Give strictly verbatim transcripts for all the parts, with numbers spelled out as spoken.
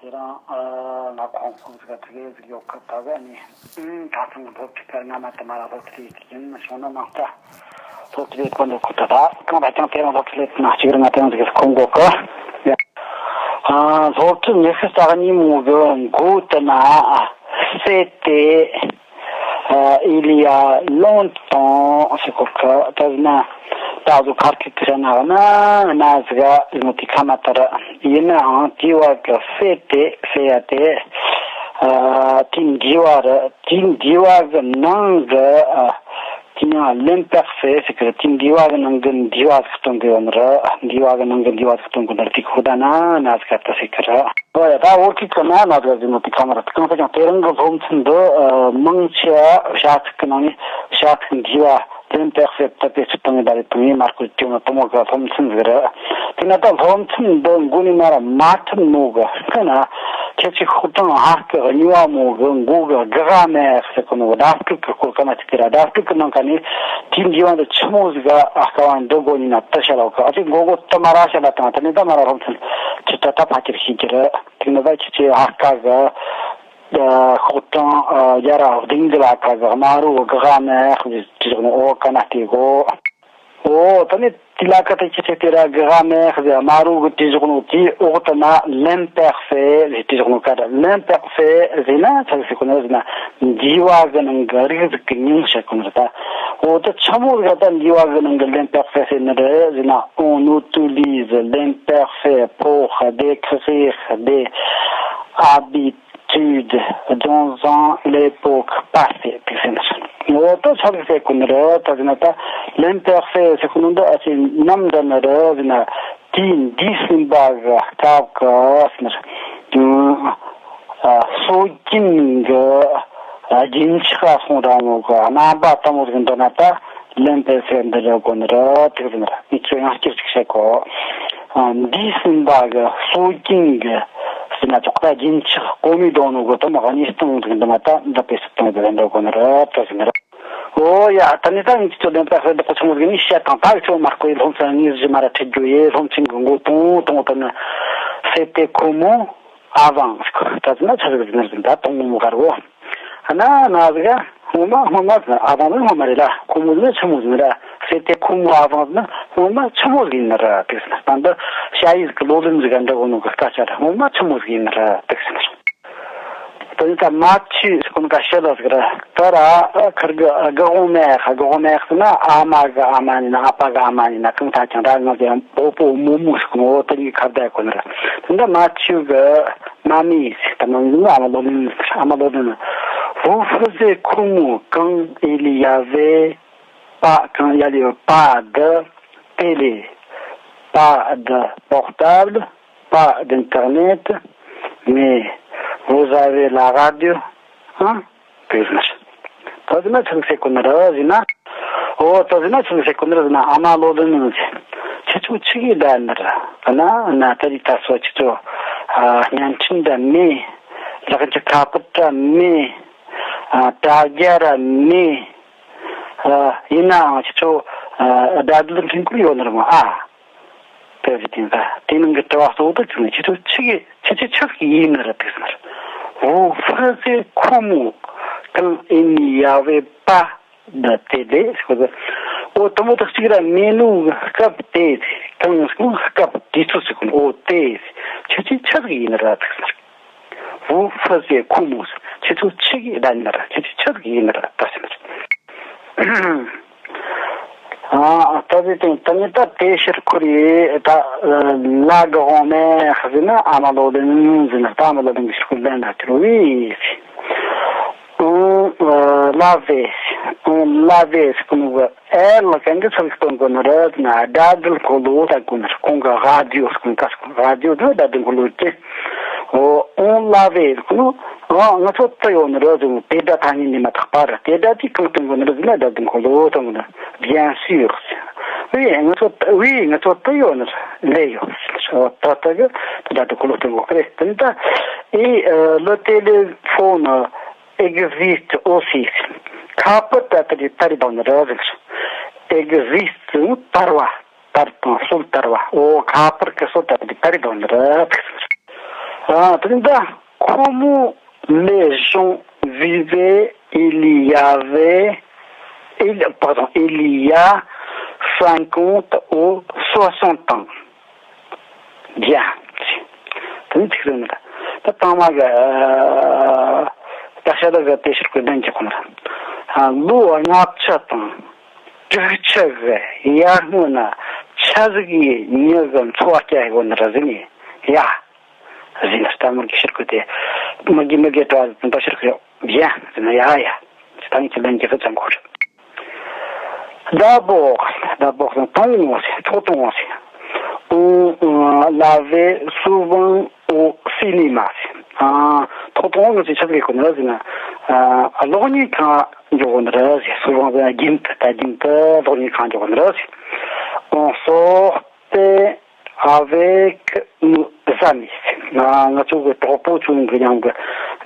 དེ་རིང་ཨ་ང་ཁོང་ཁོང་ཟིག་ག་དེ་གས་ཟིག་ཡོད་གི། ད་ག་ནི་ཨུམ་ད་ཐེངས་སློབ་ཁྲིད་ག་སྔ་མ་དུ་མ་ལ་སློབ་ཁྲིད་ཡེད་ཀྱི་ཡིན། བྱུང་ན་མང་ལྟ་སློབ་ཁྲིད་ཡེད་གོ་འདུག་གི། ད་ད་གང་ལ་ཀྱང་དེ་རིང་སློབ་ཁྲིད་ལེད་ན་གཅིག་རིང་ང་དེ་རིང་ཟིག་ག་ཁོང་གོ་གི། ཡ། ཨ་སློབ་ཁྲིད་ཉི་ཤུ་རྩ་གཉིས་མོ་གི་འགོ་དེ་ན་ཨ་སེ་ཏེ། ཨ་il y a longtemps ཟེར་གོ་གི། ད་ན་ད་གཟོད་ཁ་སྐད་དུ་བཤད་ན་གནའ་གནའ་ཟིག་ག་ཟེར་ནོ་དེ་ཁ་མ་ལྟར། ཡིན་ནའང་དེའི་བར་གི་སེ་ཏེ་ཟེར་ཡ་དེ། ཨ་དེ་འདི་བ་རེད། དེ་འདི་བ་གི་ནང་གི་ཨ་དེ་ཡང་ལེན་པེག་སེ་ཟེར་གི་རེད། དེ་འདི་བ་གི་ནང་གི་འདི་བ་ཟིག་སྟོན་གི་ཡོད་ནི་རེད། འདི་བ་གི་ནང་གི་འདི་བ་ཟིག་སྟོན་གི་ནི་རེད། དེ་ཁོ་ད་ན་གནའ་ཟིག་ག་ད་ཟེར་གི་རེད། ཨོ་ཡ། ད་བོད་སྐད་ཀྱི་ན་ན་ཟིག་ཟེར་ནོ་དེ་ཁ་མ་རེད། གང་ལྟར་ཀྱང་དེ་རིང་གི་སློབ་ཚན་འདི་ཨ་མང་ཆེ་བ་བྱ་ཚིག་གི་ནང་ནས་བྱ་ཚིག་འདི་བ་ལེན་པེག་སེ་དེ་བེད་སྤྱོད་བཏང་ངེ་ད་རེད། དང་ངས་མར་ཁུལ་དེ་ནི་དེ་མོ་གི་སློབ་ཚན་ཟིག་རེད། དེ་ན་ད་སློབ་ཚན་འདི་འགོ་ནས་མར་མ་ཁྲིད་ནོ་གི་སྐད་ན་ཁྱེད་ཀྱི་ཤོག་གྲངས་ཧ་ཀི་གཉིས་པ་མོ་གི་འགོ་གི་གི་ག་མེ་ཟེར་གོ་ནོ་གི་བརྡ་སྤྲོད་ཀྱི་སྐོར་ག་ན་ཅིག་དེ་ར། བརྡ་སྤྲོད་ཀྱི་ནང་ག་ནས་དེ་འདི་བ་འདི་ཆི་མོ་ཟིག་ག་ཨ་དཀའ་བ་འདི་དགོ་ནི་ན་དེ་བཤད་ལ་གི། ཨ་ཅིག་མགོ་མགོ་དེ་མ་ར་བཤད་ལ་དང་དེ་ནས་ད་མ་ར་སློབ་ཚན་ཁྱེད་ད་ད་ཕ་ཁྱེར་ཤེས་ཀྱི་རེད། དེ་ནས་ད་ཁྱེད་ཀྱི་ཧ་ཀ་གི་ཤོག་གྲངས་ཨ་ཡ་ར་བདུན་གི་ལ་ཀ་གི་དམར་རོ་གི་ག་མེ་ཟེར་བྲིས་ནོ་འོ་ག་ན་དེ་གོ། འོ་ད་ནི་དེ་ལ་ཀ་དེ་ཁྱེད་ཀྱི་དེ་ར་གི་ག་མེ་ཟེར་དམར་རོ་གི་བྲིས་ནོ་དེའི་འོག་ཏུ་ན་ལེན་པེག་སེ་ཟེར་བྲིས་ནོ་ག་ར། ལེན་པེག་སེ་ཟེར་ན་ཆ་ཟེར་གོ་ནི་ཟེར་ན་འདི་བ་གི་ནང་གི་རིགས་ཟིག་གི་མིང་བཤད་གོ་ནི་རེད་ད། འོ་ད་ཆི་མོ་ཟིག་ད་འདི་བ་གི་ནང་གི་ལེན་པེག་སེ་ཟེར་ནི་རེད་ཟེར་ན། on utilise l'imparfait pour décrire des habitudes dans une époque passée དེ་ཟེར་ནི་རེད། འོ་ད་ཆ་ཟིག་ཟེར་གོ་ནི་རེད། ད་ཟེར་ན་ད་ལེན་པེག་སེ་ཟེར་གོ་ནི་འདི་ཨ་ཅེ་ནམ་ད་ནི་རེད་ཟེར་ན། དུས་འདས་ཟིན་པ་གི་སྐབས་ཀྱི་ཟེར་ནི་རེད། ཨ་སྲོལ་རྒྱུན་གྱི་རྒྱུན་ཆགས་སོང་ར་མོ་གི་རྣམ་པ་དེ་མོ་ཟིག་འདི་ན་ད་ལེན་པེག་སེ་འདི་རེད་གོ་ནི་རེད། དེ་ཟེར་ནི་རེད། ངས་ཁྱོད་ཡང་བསྐྱར་ཅིག་བཤད་གོ། ཨ་འདས་ཟིན་པ་གི་སྲོལ་རྒྱུན་གྱི་ཟེར་ན་ཅོག་ད་རྒྱུན་ཆགས་གོ་མི་དོ་ནོ་གི་དེ་མོ་གནས་སྟངས་ཟིག་འདི་ན་ད་འདི་པེག་སེ་དང་འདི་རེད་གོ་ནི་རེད། དེ་ཟེར་ནི་རེད། ཨོ་ཡ། ད་ནི་ད་ངས་ཁྱོད་ལེན་པེག་སེ་འདི་གོ་ཆི་མོ་ཟིག་ནི་བཤད་དང་། ད་ཁྱོད་མར་ཁོའི་སློབ་ཚན་དངོས་གཞི་མ་ར་ཁྲིད་རྒྱུ་ཡེ། སློབ་ཚན་གི་འགོ་དང་པོ་དང་པོ་དེ་ནི་c'était comment avant ཟེར་གོ། ད་ཟེར་ན་ཆ་ཟིག་ཟེར་ན་ཟིག་ད་དང་པོ་མོ་ག་རོ། ཨ་ན་ན་ཟིག་ག་སྔོན་མ་སྔོན་མ་ཟེར་ན་avant ཟེར་ན་སྔོན་མ་རེད་ལ། comment ཟེར་ན་ཆི་མོ་ཟེར་ན་ར། c'était comment avant ཟེར་ན་སྔོན་མ་ཆི་མོ་ཟིག་ཡིན་ན་ར། དེ་ཟེར་ན་ད་འདི་ཞ་ཡིས་གི་ལོ་ལོན་ཟིག་ག་འདྲ་གོ་ནོ་གི་སྐད་ཆ་ར། སྔོན་མ་ཆི་མོ་ཟིག་ཡིན་ན་ར་དེ་ཟེར་ན། དེ་ནི་ད་མ་ཆུ་ཟེར་གོ་ནོ་ག་ཤེས་ལ་ཟིག་ར། ད་ར་ཁར་གི་གི་གོང་མེ་གི་གོང་མེ་ཟེར་ན་ཨ་མ་གི་ཨ་མ་ཡིན་ན་ཨ་ཕ་གི་ཨ་མ་ཡིན་ན་གང་ལྟར་ཀྱང་ར་ང་ཚོ་ཡང་པོ་པོ་མོ་མོ་ཟེར་གོ་ནོ་དེ་གཉིས་ཁ་བརྡ་གོ་ནི་ར། དེ་འདྲ་མ་ཆུ་གི་མ་མི་ཟེར། ད་མ་མི་ཟེར་ན་ཨ་མ་ལོ་ལོན་ཟེར། ཨ་མ་ལོ་ལོན། Vous faisiez comment quand il y avait pas, quand il y avait pas de télé, pas de portable, pas d'internet, mais vous avez la radio, hein? དེ་ཟེར་ན། ད་ཟེར་ན་ཆི་ཟིག་ཟེར་གོ་ནི་རེད་ཟེར་ན། ཨོ་ད་ཟེར་ན་ཆི་ཟིག་ཟེར་གོ་ནི་རེད་ཟེར་ན། ཨ་མ་ལོ་ལོན་ནི་ཟེར། ཁྱེད་ཚོ་ཆི་གི་བསྡད་ནི་རེད། ཨ་ན་ན་ད་རི་ད་སོ་ཁྱེད་ཚོ་ཨ་བརྙན་འཕྲིན་འདྲ་མེད། ལག་འཁྱུ་ཁ་པར་འདྲ་མེད། ཨ་དྲ་རྒྱ་ར་མེད། ཨ་ཡིན་ནའང་ཁྱེད་ཚོ་ཨ་དགྲ་འདུལ་འཕྲིན་སྐོར་ཡོད་ནི་རེད་མོ་ཨ། དེ་བཞིན་དེ་འདྲ་དེ་ནང་གི་དྲི་བ་གཙོ་བོ་དེ་ཚོ་ནི་ཁྱེད་ཚོ་ཆི་གི་ཁྱེད་ཚོ་ཆི་ཟིག་ཡིན་ནི་རེད་དེ་ཟེར། Vous faisiez comment quand il n'y avait pas de télé ཟེར་གོ། ཨོ་དེ་མོ་དག་ཅིག་ར་མེད་ནོ་སྐབས་དེ། གང་ཟེར་ན་སྐབས་དུས་ཚོད་ཟེར་གོ་ནོ། ཨོ་དེ་ཁྱེད་ཚོ་ཆི་ཟིག་ཡིན་ནི་རེད་དེ་ཟེར། Vous faisiez comment ཁྱེད་ཚོ་ཆི་གི་བསྡད་ནི་རེད། ཁྱེད་ཚོ་ཆི་ཟིག་ཡིན་ནི་རེད་དེ་ཟེར། ཨ་ད་དེ་དེ་ད་ནི་ད་དེ་ཕྱིར་ཁོ་རེ་ད་ལ་གི་གོང་མེ་ཟེར་ན་ཨ་མ་ལོ་ལོན་ཟེར་ན། ད་ཨ་མ་ལོ་ལོན་གི་ཕྱིར་ཁོ་ལེན་ན་དེ་རུ་བི་ཟེར། ཨོ་ལ་བེ་ཟེར། ཨོ་ལ་བེ་ཟེར་གོ་ནོ་གི་ཨེ་ལ་གན་གི་ཚུལ་སྟོན་གོ་ནི་རེད་ཟེར་ན། དགྲ་འདུལ་འཁོར་ལོ་ད་གོ་ནི་རེད། གོང་གི་ར་ཌི་ཡོ་ཟེར་གོ་ནི་ད་ཟེར་གོ་ནི་ར་ཌི་ཡོ་དེ་དགྲ་འདུལ་འཁོར་ལོ་སྟེ། ཨོ་ཨོ་ལ་བེ་ཟེར་གོ་ནོ། ཨོ་ང་ཚོ་ད་ཡོད་ནི་རེད་ཟེར། དེ་འདྲ་ཐ་སྙད་ནི་མ་ཐག་པ་རེད། དེ་འདྲ་དེ་གང་སྟོན་གོ་ནི་རེད་ཟེར་ན། དགྲ་འདུལ་འཁོར་ལོ་སྟོན་གོ་ནི། Bien sûr ཟེར། Oui ང་ཚོ་oui ང་ཚོ་ད་ཡོད་ནི་རེད། ལས་ཡོད་ཟེར། ཨོ་ད་ལྟ་གི་དགྲ་འདུལ་འཁོར་ལོ་སྟོན་གོ་གི་རེད། དེ་ནི་ད་ཨེ་ལ་ཏེ་ལེ་ཕོན་existe aussi ཟེར། ཁ་པར་ད་ལྟ་དེ་དར་བཏང་ནི་རེད་ཟེར། Existe དར་བ། དར་དང་སྲོལ་དར་བ། ཨོ་ཁ་པར་གི་སྲོལ་ད་ལྟ་དེ་དར་བཏང་ནི་རེད་ཟེར། ཨ། དེ་འདྲ། Comment les gens vivaient il y avait, il, pardon, il y a cinquante ou soixante ans? Bien. དེ་ནི་ཚིག་རེད་ནི། ད་དང་མ་གི་ད་ཤ་ད་གི་དེ་ཕྱིར་གི་ལན་གྱི་ཁོ་ན། ལོ་ལྔ་བཅུ་དང་དྲུག་ཅུ་གི་ཡར་སྔོན་ན་ཆ་ཟིག་གི་མྱི་གི་འཚོ་བ་སྐྱེལ་ཡོད་ནི་རེད་ཟེར་ནི་ཡ། ཟེར་ནས་ལྟད་མོ་གི་ཕྱིར་བཀོད་དེ། མི་དགེ་མི་དགེ་བྲལ་བ་དང་ཕྱིར་བཀོད། ཡ་ཟེར་ན་ཡ་ཡ། ད་ནི་ཁྱེད་ལན་གྱི་ཧུ་ཙམ་གོ། D'abord, d'abord, ཐོག་མར་ཟེར། ཐོག་མར་ཟེར། On, on l'avait souvent au cinéma ཟེར། ཨ། ཐོག་མར་ང་ཚོས་ཆ་ཚིག་གོ་ནི་ཟེར་ན། ཨ། གློག་བརྙན་ཁང་འགྱོ་གོ་ནི་རེད་ཟེར། souvent ཟེར་ན་རྒྱུན་དུ། ད་རྒྱུན་དུ་གློག་བརྙན་ཁང་འགྱོ་གོ་ནི་རེད་ཟེར། On sort ཏེ། Avec nos amis. ང་ང་ཚོ་གི་གྲོགས་པོ་ཚོ་གི་ཡང་གི།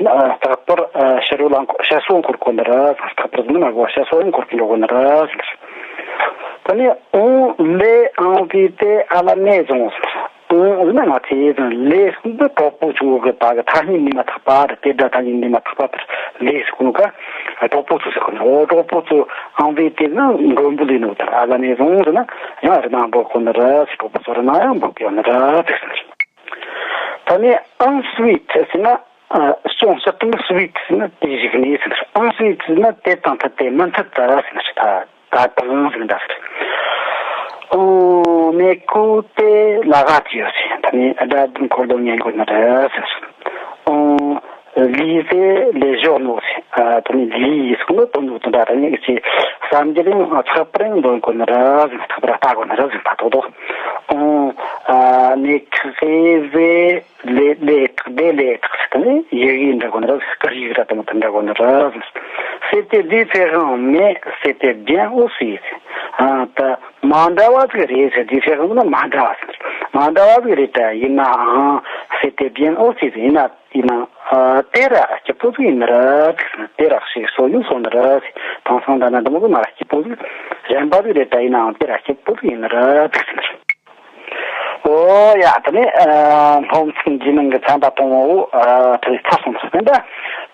ཨ། རྟག་པར། ཨ། ཕྱི་རོལ་ལ་ཕྱི་སོ་འཁོར་གོ་ནི་རེད། རྟག་པར་ཟེར་ན་མ་གོ། ཕྱི་སོ་འཁོར་གི་འགྲོ་གོ་ནི་རེད། ད་ནི། On les invitait à la maison. On ཟེར་ན་ང་ཚོས། les ཟེར་ན་གྲོགས་པོ་ཚོ་གི་ད་གི་ཐ་སྙད་ནི་མ་ཐག་པ་རེད། དེ་འདྲ་ཐ་སྙད་ནི་མ་ཐག་པ་དེར། les ཟེར་གོ་ནོ་ག་གྲོགས་པོ་ཚོ་ཟེར་གོ་ནི། འོ། གྲོགས་པོ་ཚོ། inviter ཟེར་ན་མགྲོན་འབོད་ལས་ནོ་དེར། à la maison ཟེར་ན་ཡང་རི་ནང་འབོད་གོ་ནི་རེད། གྲོགས་པོ་ཚོ་རི་ནང་ཡང་འབོད་གོ་ནི་རེད་ཟེར། ད་ནི་ensuite ཟེར་ན། ཨ། ཅུང་ཟད་དུ་suite ཟེར་ན་དེའི་གཞུག་ནས་ཟེར། ensuite ཟེར་ན་དེ་དང་ཐད་དེ་མུ་མཐུད་དུ་ཟེར་ན་ད་ད་དང་ཟེར་འདྲ་ཟེར། On écoutait la radio ཟེར། ད་ནི་སྒྲ་སྒྲོག་འཁོར་ལོ་ཉན་གོ་ནི་རེད་ཟེར། On lisait les journaux ཟེར། ཨ། ད་ནི་lire ཟེར་ནོ་དོན་དུ་དོན་དག་ད་ནི་ཅི་བསམ་རྒྱུ་རིང་ཚགས་པར་རིང་འདོན་གོ་ནི་རེད་ཟེར། ཚགས་པར་ལྟ་གོ་ནི་རེད་ཟེར། ད་དོ་དོ། On, ཨ། écrivait les lettres, des lettres ཟེར། ད་ནི་ཡི་གེ་འདྲ་གོ་ནི་རེད། སྐད་ཡིག་ར་དེ་མོ་དེ་འདྲ་གོ་ནི་རེད། C'était différent, mais c'était bien aussi. ཨ། ད་མ་འདྲ་བ་ཟིག་རེད་ཟེར། différent ཟེར་ན་མ་འདྲ་བ་ཟེར། མ་འདྲ་བ་ཟིག་རེད། ད་ཡིན་ནའང་། C'était bien aussi ཟེར། ཡིན་ན། ཡིན་ན། ཨ། དེ་ར་སྐྱིད་པོ་ཟིག་ཡིན་ནི་རེད། དེ་ར་ཞིག་སོ་ཡུ་སོ་ནི་རེད། དེང་སང་ད་ན་འདི་མོ་ཟིག་མ་ར་སྐྱིད་པོ་ཟིག་གཞན་པ་ཟིག་རེད། ད་ཡིན་ནའང་དེ་ར་སྐྱིད་པོ་ཟིག་ཡིན་ནི་རེད་ཟེར། འོ་ཡ། ད་ནི། ཨ། སློབ་ཚན་འདིའི་ནང་གི་ཚན་པ་དང་པོ། ཨ། དེ་ཚར་སོང་ཟེར། ད་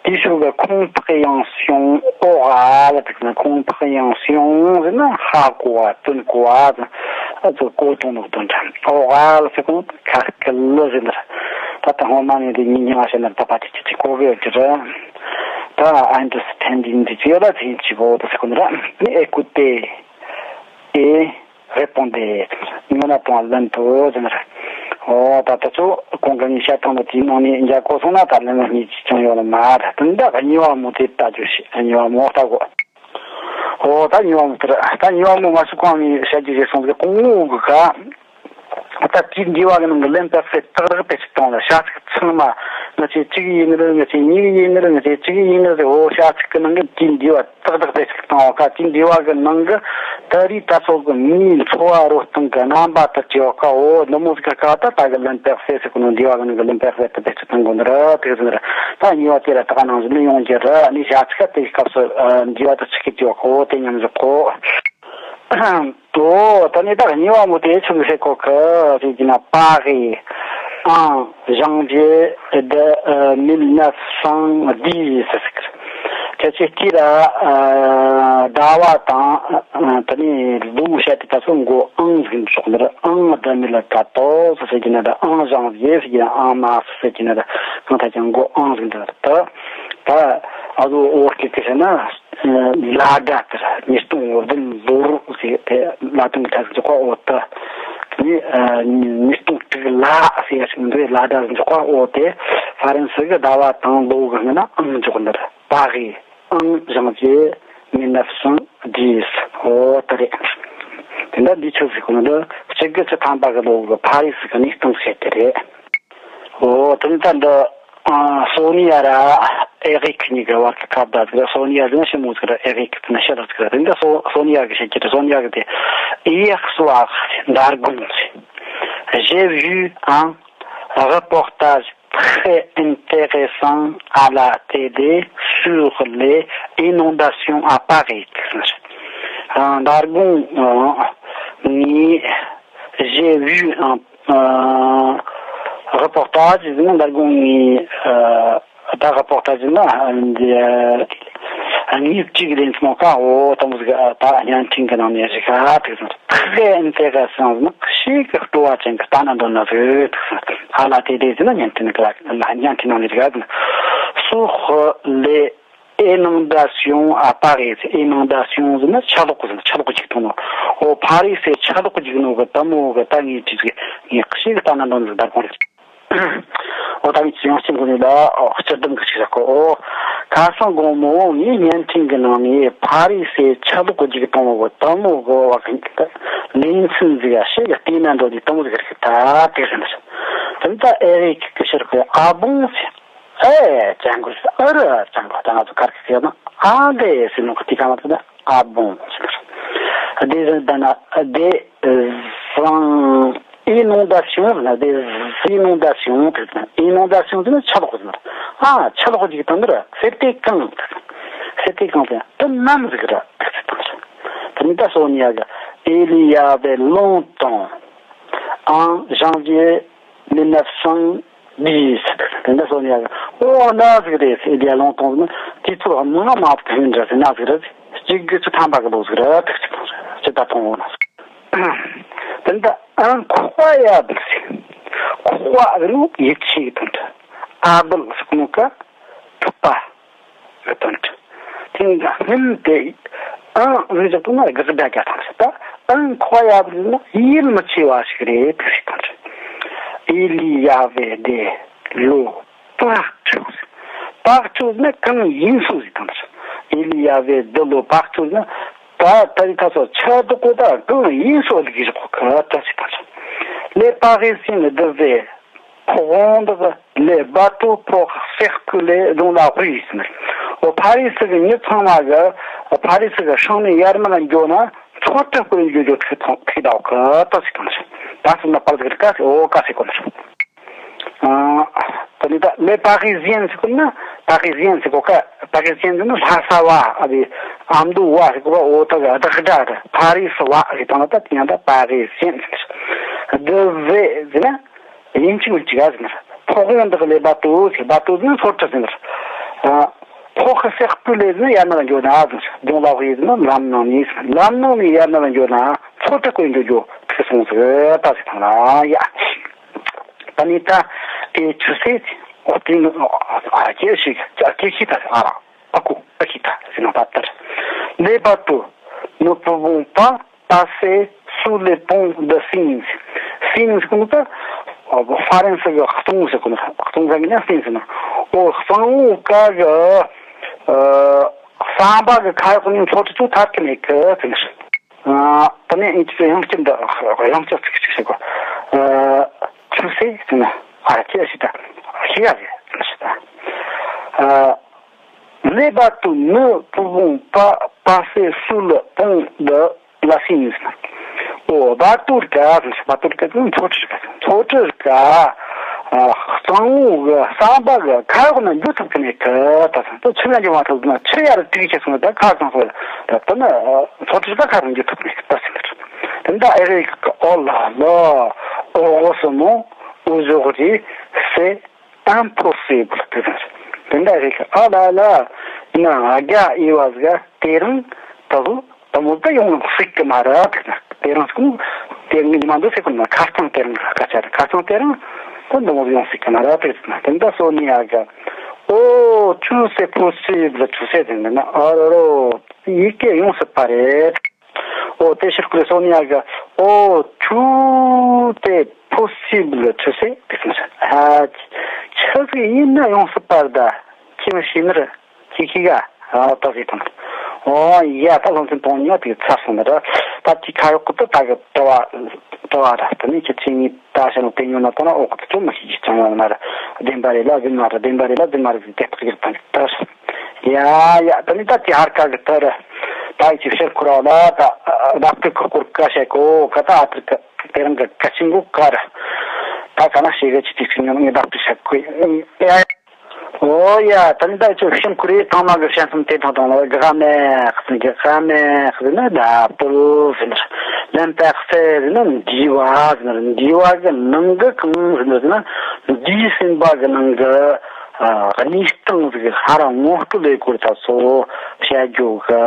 དེའི་ཕྱོགས་ཀྱི་ཁོང་འཕགས་ཡང་སྐྱོང་ཨོ་ཨ་ལ་དེ་ན། ཁོང་འཕགས་ཡང་སྐྱོང་ཟེར་ན་ཧ་གོ་བ། དོན་གོ་བ་ཟེར། ཨ་ཚོ་གོ་དོན་ནོ་དོན་དྲ། ཨོ་ཨ་ལ་ཟེར་གོ་ཁ་སྐད་ལ་ཟེར་ན། ད་ལྟ་སྔོན་མ་ནས་དེ་ཉིན་ཉི་མ་བཤད་ན་ད་ཕ་ཅི་ཅི་ཅི་གོ་གི་ཡོད་ཀྱི་རེད། ད་understanding འདི་ཅི་ཡོད་ལ་ཚིག་ཅི་གོ་ད་ཟེར་གོ་ནི་ར། ནི་écoutez et répondez ཉོན་དང་ལན་དུ་ཟེར་ན་ར། ཨོ། ད་ལྟ་ཚོ་གོང་གི་ཉིན་བཤད་སྟངས་ལ་དེའི་ནང་ནས་འཇལ་གོ་སོང་ན་ད་ལན་ལ་གཉིས་ཅི་ཅང་ཡོད་ལ་མ་རེད། དེ་འདྲ་གཉིས་པ་མོ་དེ་ལྟ་རྒྱུ་ཞིག་གཉིས་པ་མོ་ལྟ་གོ། ཨོ། ད་གཉིས་པ་མོ་དེ་ར། ད་གཉིས་པ་མོ་མ་སུ་གང་ནས་བཤད་རྒྱུ་བྱས་སོང་ཟེར། གོང་འོག་གི་ཁ། ད་དེའི་འདྲི་བ་གི་ནང་གི་ལན་པ་ཕེ་ཏག་ཏག་ཕེ་ཅིག་བཏང་ལ། བྱ་ཚིག་ཚང་མ། ང་ཚོས་གཅིག་ཡིན་ནི་རེད། ང་ཚོས་གཉིས་ཡིན་ནི་རེད། ང་ཚོས་གཅིག་ཡིན་ནི་རེད། འོ། བྱ་ཚིག་གི་ནང་གི་དེའི་འདྲི་བ་ཏག་ཏག་ཕེ་ཅིག་བཏང་བ་ཀ། དེའི་འདྲི་བ་གི་ནང་གི་ད་རེས་ད་ཚོ་གི་མིའི་འཚོ་བ་རོལ་སྟངས་ཀྱི་རྣམ་པ་དེ་བྲིས་བ་ཀ། འོ། འདི་མོ་ཟིག་ག་ད་ད་གི་ལན་པ་ཕེ་ཟེར་གོ་ནོ་འདྲི་བ་གི་ནང་གི་ལན་པ་ཕེ་དེ་ཕེ་ཅིག་བཏང་གོ་ནི་རེད། དེ་ཟིན་རེད། ད་གཉིས་པ་དེ་ར་ད་ག་ནང་བཞིན་ནི་ཡོང་རྒྱུ་རེད། ཨ་ནི་བྱ་ཚིག་ག་དེའི་སྐབས་སུ་འདྲི་བ་དེ་ཆི་གི་བྲིས་བ་ཀ། འོ། དེ་མཉམ་བཞག་གོ། ཨོ། ད་ནི་ད་གཉིས་པ་མོ་དེ་ཆུ་ཟེར་གོ་ཁ་ཟེར་གྱི་ན། Paris, un janvier de, euh, mille neuf cent dix ཟེར་གི། ཁྱེད་ཀྱིས་ཀྱིས་ར། ཨ། ཟླ་བ་དང་། ཨ། ད་ནི་ལོ་བཤད་དེ་ད་སོ་མགོ་un ཟིག་འཇོག་ནི་རེད། un de mille quatorze ཟེར་གྱི་ན་ར། un janvier ཟེར་གྱི་ན། un mars ཟེར་གྱི་ན་ར། གང་ལྟར་ཀྱང་མགོ་un ཟིག་འདུག་ད་ད་ཨ་ཟོ་འོ་སྐད་ཀྱི་ཟེར་ན། ལ་དྭགས་དེར་ཉིས་སྟོང་བདུན་ལོར་ཟེར་ཏེ་ལ་དྭགས་ཀྱི་གྲས་ཀྱི་ཁོ་འོ་ད། ནི་ཉིས་སྟོང་དྲུག་ལ་ཟེར་ཞིག་འདུག་ལ་དྭགས་ཀྱི་ཁོ་འོ་དེ་ཧྥ་རན་སི་གི་ཟླ་བ་དང་ལོ་གི་སྔོན་ན་un འཇོག་འདིར། Paris, un janvier mille neuf cent dix འོ་ད་རེད། དེ་འདྲ་འདི་ཆོས་ཟེར་གོ་ནོ་འདི་གཅིག་དགུ་བཅུ་ཐམ་པ་གི་ལོ་གི་ཕ་རི་སི་གི་ཉིས་སྟོང་བཤད་དེ་རེད། འོ། དེ་ནི་ད་འདི། ཨ། སོ་ནི་ཡ་ར་ཨེ་རིག་གཉིས་ཀྱི་བར་གྱི་ཁ་བརྡ་ཟིག་རེད། སོ་ནི་ཡ་ཟེར་ན་ཞི་མོ་ཟིག་རེད། ཨེ་རིག་ཟེར་ན་ཞི་ལུ་ཟིག་རེད། དེ་འདི་སོ་སོ་ནི་ཡ་གི་བཤད་ཀྱི་རེད། སོ་ནི་ཡ་གི་དེ། Hier soir, མདང་དགོང་། J'ai vu un reportage très intéressant à la télé sur les inondations à Paris. ཨ། མདང་དགོང་། ཨ། ངས། J'ai vu un, un, རི་པོར་ཊ་ཇི་ཟེར་ན་འདར་དགོང་ངས་ད་རི་པོར་ཊ་ཇི་ཟེར་ན་འདི་ངས་གཅིག་ལེན་སོང་ཀ་འོ་དང་པོ་ཟིག་ད་བརྙན་འཕྲིན་གི་ནང་ནས་རིག་ག་ཐུག་སོང་། très intéressant ཟེར་ན་ཞེ་གི་སྤྲོ་བ་ཅན་གི་ལྟ་ན་འདོད་ན་ཟིག་ཐུག་སོང་། ཧ་ལ་དེ་དེ་ཟེར་ན་བརྙན་འཕྲིན་གི་ལ་བརྙན་འཕྲིན་ནང་ནས་རིག་ག་ཟེར་ན་སུ་ཧི་ལེ། inondation à Paris inondation ཟེར་ན་ཆུ་ལོག་ཟེར་ན་ཆུ་ལོག་རྒྱུག་གཏོང་ནོ། འོ་ཕ་རི་སེ་ཆུ་ལོག་རྒྱུག་ནོ་གི་དེ་མོ་གི་ད་ངས་བྲིས་གི་ངས་ཞེ་གི་ལྟ་ན་འདོད་ན་ཟིག་འདར་དགོང་རེད། འོ་ད་ངས་ཡང་སྐྱར་འགོ་ནས་ལ་འོ་སྤྱིར་བཏང་གི་ཞིག་ར་གོ་འོ། ཁ་སང་དགོང་མོ་ངས་བརྙན་འཕྲིན་གི་ནང་ནས་ཕ་རི་སེ་ཆུ་ལོག་རྒྱུག་གཏོང་ནོ་གི་དེ་མོ་གི་བ་གི་ད་ལེ་ཚན་ཟིག་ཡ་ཞེ་གི་ལྟས་ན་འདོད་དེ་དེ་མོ་ཟིག་རེད་གི་ད་དེ་རེད། དེ་ད་ཨེ་རིག་གི་ཕྱིར་གི་ཨ་བོང་ཟེར། ཨེ་ཅང་གོ་ཨ་རི་ཅང་གོ་ད་ང་ཚོ་གར་གི་ཟེར་ན་ཨ་དེ་ཟེར་ནོ་གི་དེ་ག་མ་ཚོ་ན་ཨ་བོང་ཟེར། དེ་ཟེར་ད་ན་དེ་བཟང་inondation ན་དེ་inondation དེ་inondation དེ་ནི་ཆུ་ལོག་ཟེར། ཨ་ཆུ་ལོག་ཅིག་དང་འདིར་c'était quand c'était quand དེ་དེ་ནམ་ཟིག་ར་དེ་ཟེར་དང་། དེ་ནི་ད་སོ་ནི་ཡ་གི il y avait longtemps en janvier mille neuf cent dix དེ་འདྲ་སོང་ཡ། ཨོ་ན་ཟིག་རེད། il y a longtemps ཟེར་ན་དུས་ཚོད་མང་མང་ཕུད་འདྲ་ཟེར་ན་ཟིག་རེད། གཅིག་དགུ་བཅུ་ཐམ་པ་གི་ལོ་ཟིག་རེད། དེ་ཟིག་ཅི་ད་མཐོང་འོང་ན་ཟིག་དེ་འདྲ་incroyable ཟིག་ཁོ་ཨ་ཟིག་ནོ་ཡིད་ཆེས་དོན་དུ་ཨ་བུལ་ཟིག་ནོ་ཀ་ཐུབ་པ། གི་དོན་དུ། དེ་ནི་སྔོན་དེ་ཨང་ཨང་བཞག་ཏུ་ན་དགག་སྒྲ་རྒྱག་ཐང་ཞིག་ད་ཨང་ཁོ་ཡ་བུ་ན་ཡིད་མི་ཆེས་པ་ཞིག་རེད་དེ་ཞིག་དང་ཞིག il y avait des lots partout partout ན་གང་ཡིན་སོ་ཞིག་དང་ཞིག il y avait des lots partout ན་ད་ད་རི་ཐ་སོ་ཆ་དུ་གོ་ད་གང་ཡིན་སོ་ལི་གི་ཞིག་གོ་ག་ད་ཞིག་དང་ཞིག les Parisiens devaient prendre les bateaux pour circuler dans la rue ཟེར། འོ་ཕ་རི་སི་གི་མྱི་ཚང་མ་གི་ཕ་རི་སི་གི་སྲང་ནས་ཡར་མར་འགྱོ་ན་མཚོ་ཁྲི་སྐོར་འགྱོ་རྒྱུ་ཁྲིད་ཐོག་ཁྲིད་དའོ་ཁ་ཏོ་ཟེར་གོ་ནི་རེད། ད་སོང་ན་པར་ཟིག་རི་ཀ་ཟེར་འོ་ཀ་ཟེར་གོ་ནི་རེད། ཨ་ད་ནི་ད་les Parisiens ཟེར་གོ་ན་Parisiens ཟེར་གོ་ཀ Parisiens ཟེར་ན་ལྷ་ས་བ་ཨ་བི་ཨ་མདོ་བ་ཟེར་གོ་བ་འོ་ད་གི་བདག་སྒྲ་རེད། ཕ་རི་སི་བ་ཟེར་དང་ད་དེ་ཡང་ད་Parisiens ཟེར། devaient ཟེར་ན། ཡིན་གཅིག་མིན་གཅིག་ག་ཟེར་ན། prendre les bateaux ཟེར། bateaux ཟེར་ན་མཚོ་ཁྲི་ཟེར་ན། ཨ་pour circuler ཟེར་ན་ཡར་མར་འགྱོ་ན་ཟེར། dans la rue ཟེར་ན་ལམ་ནང་ནས་ཟེར། ལམ་ནང་ནས་ཡར་མར་འགྱོ་ན་མཚོ་ཁྲི་སྐོར་འགྱོ་རྒྱུ་ཁྲིད་སོང་ཟེར་ད་ཟེར་དང་ལ་ཡ། ད་ནི་ད་དེ་ཆུ་སེ་ཨོ་དེ་ནི་ཨ་སྐད་ཤིག་ཨ་སྐད་ཤིག་ད་ཟེར་ཨ་ར། ཨ་ཁུ་ཨ་ཁི་ད་ཟེར་ན་ད་ལྟར། les bateaux ne pouvant pas passer sous les ponts de Seine Seine ཟེར་གོ་ནོ་ད་ཧྥ་རན་སི་གི་གཙང་བོ་ཟེར་གོ་ནོ་གཙང་ཟེར་གི་ན་Seine ཟེར་ན། ཨོ་གཙང་བོ་ཀ་གི་ཨ་ཟམ་པ་གི་ཁ་གཡོག་ནས་མཚོ་ཁྲི་ཚོ་ཐར་གི་མེད་གི་ཟེར་ན། ཨ་ད་ནི་ཨིན་ཇི་ཡང་སྐྱིད་འདི་ཡང་སྐྱིད་ཚིག་ཅིག་ཟེར་གོ། ཨ་ཆུ་སེ་ཟེར་ན་ཨ་ཁྱེད་ཨ་ཤི་ད་ཤི་ཡ་ཟེར་ཟེར་ན་ཤི་ད། ཨ། Les bateaux ne pouvant pas passer sous le pont de la Seine. ཨོ་བ་ཏུར་ཀ་བ་ཏུར་ཀ་ཚོ་ཁྲི་ཀ་ཚོ་ཁྲི་ཀ་གཙང་བོ་གི་ཟམ་པ་གི་ཁ་འོག་ན་འགྱོ་ཐུབ་ཀི་མེད་གི་ད་ཚང་ད་ཆུ་ཡང་འགྱོ་མ་ཐུབ་ན་ཆུ་ཡར་དྲུག་ཆེ་སོང་ད་ཁ་གཙང་སོང་ད་ད་ན་ཁྲི་ཀ་ཁ་རང་འགྱོ་ཐུབ་མེད་གི་ད་ཚང་ད་ད་ཨེ་རེ་ཨོ་ལ་ལ་ཨོ་ཨོ་སོ་མོ་ཨོ་ཟོ་རི་སེ། Impossible དེ་ཟེར། དེ་འདྲ་རེད་ཨ་ལ་ལ། ཡིན་ནའང་རྒྱ་ཨེ་བ་ཟིག་དེ་རིང་ད་བུ་དེ་མོ་ད་ཡོང་སྲིད་གི་མ་རེད་དེ་ན་དེ་རིང་སྐུ་དེ་ངི་མ་འདུག་ཟེར་གོ་ན་ཁ་རྩང་དེ་རིང་ག་ཆ་རེད་ཁ་རྩང་དེ་རིང་ད་འདི་མོ་ཡོང་སྲིད་གི་མ་རེད་དེ་ན་དེ་འདྲ་སོ་ནི་ཨ་ག་ཨོ་ཆུ་སེ་ཕུ་སི་བ་ཆུ་སེ་དེ་འདི་ན་ཨ་རོ་རོ་ཡི་གེ་ཡོང་སྲིད་པ་རེད། ཨོ་དེ་ཕྱིར་ཁུ་རེ་སོ་ནི་ཡ་ག་ཨོ་ཆུ་དེ་possible ཆུ་སེ་དེ་ཟེར་ཨ་ཆུ་ཟིག་ཡིན་ན་ཡོང་སྲིད་པར་ད་ཁྱི་མི་ཤི་ནི་ར་ཁྱི་ཁྱི་ག་ཨ་ད་ཟིག་དང་ཨོ་ཡ་ད་ལོང་ཚན་དོང་ཉོ་དེ་ཚར་སོང་ནི་ར་ད་ཁྱི་ཁ་ཡོག་གི་ད་ད་གི་དྲི་བ་དྲི་བ་ར་ད་ནི་ཁྱི་ཆི་ངི་ད་ཤ་ནོ་དེ་ཉོ་ན་ད་ན་ཨོ་གི་ད་ཅུང་མི་ཤི་ཅི་ཅང་ཡོང་ན་ར་བདེན་པ་རེད་ལ་བདེན་མ་ར་བདེན་པ་རེད་ལ་བདེན་མ་རེད་ཟིག་དེ་ཕག་གི་ད་ད། ཡ་ཡ་ད་ནི་ད་ཅི་ཧར་ཀ་གི་ཐར། ད་ཅི་ཕྱིར་ཁུར་བ་ལ་ད་རབ་ཏུ་ཁུར་ཁུར་ཀ་ཤེ་ཀོ་ཀ་ད་ཨ་ཏི་ཀ་དེ་རང་གི་ཀ་ཆིང་གུ་ཀ་ར། ད་ཀ་ན་ཤེ་གི་ཅི་ཏི་ཅི་ཉོ་ངི་རབ་ཏུ་ཤེ་ཀོ་ཡ། ཨོ་ཡ་ད་ནི་ད་ཅི་ཕྱིར་ཁུར་རེ་ཐང་མ་གི་ཤན་སམ་དེ་ཐང་ཐང་ལ་ག་མེ་ཁ་ག་མེ་ཁ་ན་ད་པུལ་ཟིན། L'imparfait ཟེར་ན་འདས་པ་ཟེར་ན་རེད། འདས་པ་གི་ནང་གི་གང་ཟེར་ན་ཟེར་ན། འདས་ཟིན་པ་གི་ནང་གི་ཨ་གནས་སྟངས་ཟིག་ཧ་ར་ངོ་སྤྲོད་ལས་སྐོར་ད་སོ་བཤད་རྒྱུ་གི་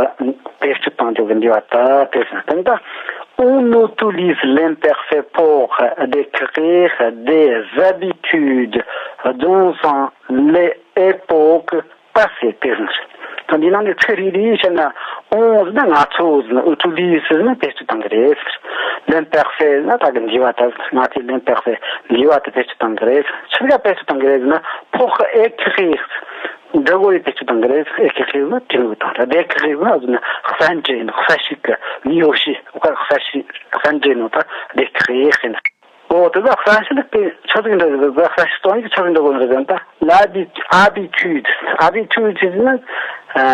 བེད་སྤྱོད་གཏོང་རྒྱུ་གི་འདས་པ་ད་དེ་ཟེར་ན། དེ་འདྲ། On utilise l'imparfait pour décrire des habitudes dans une époque passée དེ་ཟེར་ན། ད་འདི་ནང་ནས་ཚིག་རེ་རེ་བཤད་ན། On ཟེར་ན་ང་ཚོ་ཟེར་ན། Utilise ཟེར་ན་བེད་སྤྱོད་གཏོང་གི་རེད། L'imparfait ཟེར་ན་ད་གི་འདས་པ་ད་ཟེར། ང་ཚོས་l'imparfait འདས་པ་དེ་བེད་སྤྱོད་གཏོང་གི་རེད། ཆི་ག་བེད་སྤྱོད་གཏོང་གི་རེད་ཟེར་ན། Pour écrire འབྲི་གོ་ཡི་བེད་སྤྱོད་གཏོང་གི་རེད། Écrire ཟེར་ན་བྲིས་ནོ་དང་། Décrire ཟེར་ན་གསལ་འགྲེལ་ནོ། གསལ་བཤད་ཀྱི་དངོས་པོ་ཞིག་གསལ་བཤད་གསལ་འགྲེལ་ནོ་ད་décrire ཟེར་ན། འོ་དེ་ལ་གསལ་བཤད་དེ་ཆི་ཟིག་འདྲ་ཟིག་གསལ་བཤད་གཏོང་ཡིག་ཆི་ཟིག་འདྲ་གོ་ནི་ཟིག་ད། L'habitude, habitude ཟེར་ན་ཨ་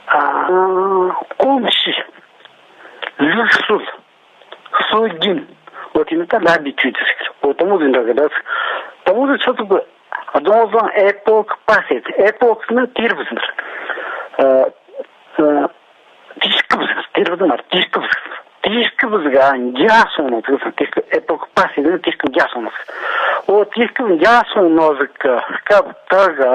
ཨ་གོམས་གཤིས། ལུགས་སྲོལ། སྲོལ་རྒྱུན། འོ་དེ་ནི་ད་l'habitude ཟེར། འོ་དེ་མོ་ཟིག་འདྲ་གི་ད། དེ་མོ་ཟིག་ཆི་ཟིག་གི། Dans une époque passée, époque ཟེར་ན་དུས་རབས་ཟེར། ཨ་ཨ་དུས་སྐབས་ཟེར། དུས་རབས་ཟེར་ན་དུས་སྐབས་ཟེར། དུས་སྐབས་ཟིག་ག་འགྱངས་སོང་ནོ་ཟིག་ཟེར། དུས་སྐབས། Époque passée ཟེར་ན་དུས་སྐབས་འགྱངས་སོང་ནོ་ཟིག། འོ་དུས་སྐབས་འགྱངས་སོང་ནོ་ཟིག་གི་སྐབས་དེ་གི་